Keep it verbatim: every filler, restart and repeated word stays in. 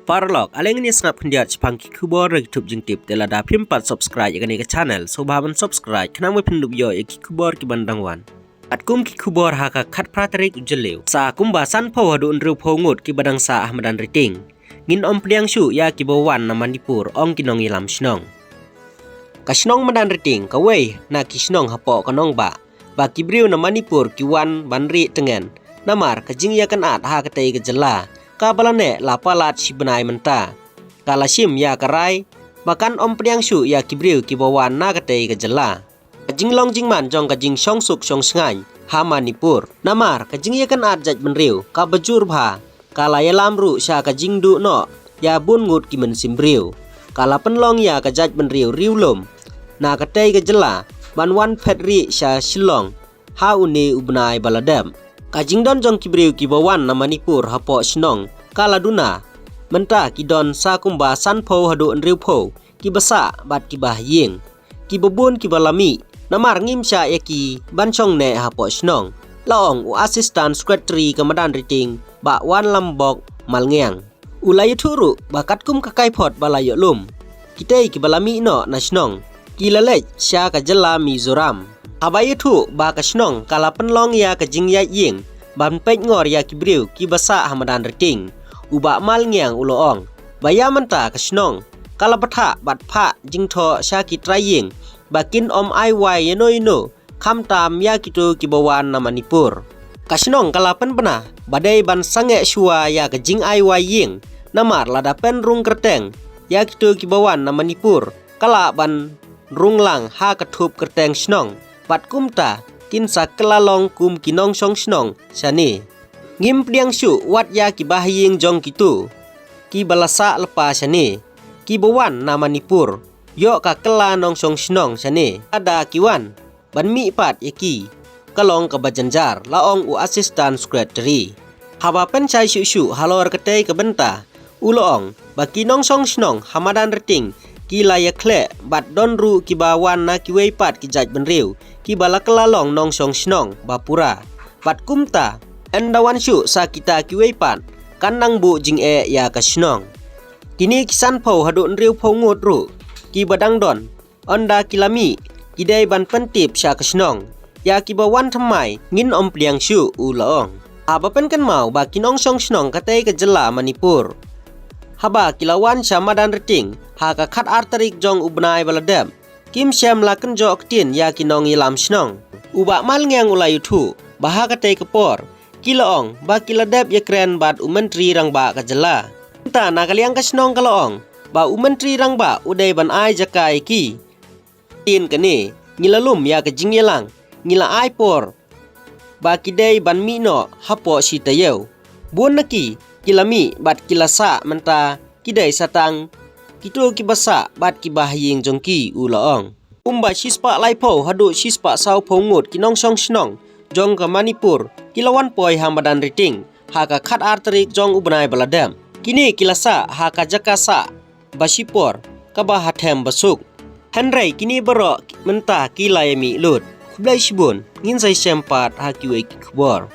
Paralok, ale ngin ïa sngap khyndiat shaphang ki khubor da ki thup jingtip, te lada phim pat subscribe ïa kane ka channel, sngewbha ban subscribe, khnang ba phin dup ïoh ïa ki khubor ki ban dang wan. Katkum ki khubor ha ka khatphra tarik u Jylliew, sa kumba sanphew haduh hynriewphew ngut ki ba dang sah ha madan Riting, ngin ym pdiang shuh ïa ki ba wan na Manipur, ong ki nongïalam shnong. Ka shnong madan Riting kawei na ki shnong hapoh ka nongbah ba ki briew na Manipur ki wan ban rieh tngen namar ka jingïakynad ha katei ka jylla kaba la neh la palat shi bnai mynta. Ka la shim ïa ka rai ba kan ym pdiang shuh ïa ki briew ki ba wan na katei ka jylla. Ka jinglong jingman jong ka jingshong suk shong shngaiñ ha Manipur namar ka jingïakynad jaitbynriew kaba jur bha ka la ïalam ruh sha ka jingduh noh ïa bun ngut ki mynsiem briew. Ka la pynlong ïa ka jaitbynriew riewlum na katei ka jylla ban wan phet rieh sha Shillong ha une u bnai ba la dep. Ka jingdon jong ki briew ki ba wan na Manipur hapoh shnong ka la duna mynta ki don sa kumba sanphew haduh hynriewphew ki ba sah bad ki ba ha ïing. Ki ba bun ki ba la mih namar ngim shah ïa ki ban shong neh hapoh shnong, la ong u Assistant Secretary ka madan Riting, Bah Wanlambok Malngiang. U la ïathuh ruh ba katkum ka kaiphod ba la ïoh lum, kitei ki ba la mih noh na shnong ki la leit sha ka jylla Mizoram. Haba ïathuh ba ka shnong ka la pynlong ïa ka jingïaid ïing ban peit ngor ïa ki briew ki ba sah ha madan Riting, u Bah Malngiang u la ong ba ïa mynta ka shnong ka la bthah bad phah jingthoh sha ki trai ïing ba kin ym ai wai ïano ïano, khamtam ïa kito ki ba wan na Manipur. Ka shnong ka la pynbna ba dei ban sangeh shuwa ïa ka jingai wai ïing namar lada pynrung kyrteng ïa kito ki ba wan na Manipur, ka lah ban rung lang ha ka thup kyrteng shnong bad kumta kin sa kylla long kum ki nongshong shnong shane. Ngim pdiang shuh wat ïa ki ba ha ïing jong kito ki ba la sah lypa shane, ki ba wan na Manipur, ïoh ka kylla nongshong shnong shane. Lada ki wan ban mih pat ïa ki, ka long kaba jynjar, la ong u Assistant Secretary. Haba pynshai shuh shuh halor katei ka bynta, u la ong ba ki nongshong shnong ha madan Riting ki la ïakhleh bad don ruh ki ba wan na kiwei pat ki jaitbynriew ki ba la kylla long nongshong shnong ba pura. Bad kumta, ynda wan shuh sa kita kiwei pat, kan nang buh jingeh ïa ka shnong. Kine ki sanphew haduh hynriewphew ngut ruh ki ba dang don, ynda ki la mih, ki dei ban pyntip sha ka shnong. Ïa ki ba wan thymmai ngin ym pdiang shuh, u la ong. Haba pynkynmaw ba ki nongshong shnong katei ka jylla Manipur, haba ki la wan sha madan Riting ha ka khatar tarik jong u bnai ba la dep, kim shym la kynjoh ktien ïa ki nongïalam shnong. U Bah Malngiang u la ïathuh ba ha katei ka por ki la ong ba ki la dep ïakren bad u Myntri Rangbah ka jylla. Mynta na ka liang ka shnong ka la ong ba u Myntri Rangbah u dei ban ai jaka ïa ki. Hadien kane, ngi la lum ïa ka jingïalang, ngi la ai por ba ki dei ban mih noh hapoh shi taïew. Bun na ki, ki la mih bad ki la sah, mynta ki dei sa tang kito ki ba sah bad ki ba ha ïing jong ki, u la ong. Kumba shispah laiphew haduh shispah sawphew ngut ki nongshong shnong jong ka Manipur ki la wan poi ha madan Riting ha ka khatar tarik jong u bnai ba la dep. Kine ki la sah ha ka jaka sah ba shipor kaba ha Them Basuk. Hynrei kine baroh mynta ki la ïa mih lut. Khublei shibun, ngin sa ïashem pat ha kiwei ki khubor.